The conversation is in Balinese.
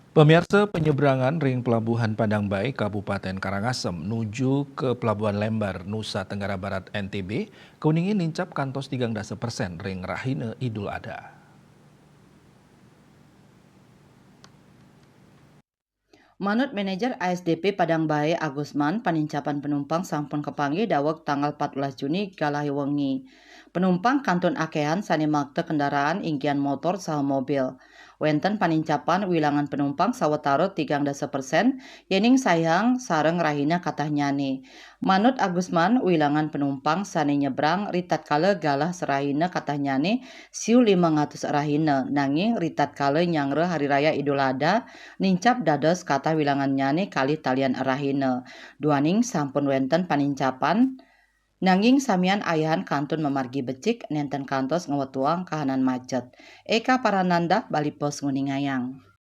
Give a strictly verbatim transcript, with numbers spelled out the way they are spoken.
Pemirsa, penyeberangan ring Pelabuhan Padang Bae, Kabupaten Karangasem, nuju ke Pelabuhan Lembar, Nusa Tenggara Barat, N T B, kauningin nincap kantos tigang dasa persen ring rahina Idul Adha. Manut Manajer A S D P Padang Bae Agusman, panincapan penumpang sampun kapanggih daweg tanggal empat belas Juni galah wengi. Penumpang kantun akehan sane makta kendaraan inggian motor saha mobil. Wenten panincapan wilangan penumpang sawatara tigang dasa persen, yening sayang sareng rahina katahnyane. Manut Agusman, wilangan penumpang sane nyebrang ritatkala galah sarahina katahnyane siu limang atus rahina, nanging ritatkala nyanggra Hari Raya Idul Adha, nincap dados katah wilangannyane kalih talian rahina. Duaning sampun wenten panincapan, nanging samian ayahan kantun mamargi becik nenten kantos ngwetuang kahanan macet. Eka Parananda, Bali Post, nguningayang.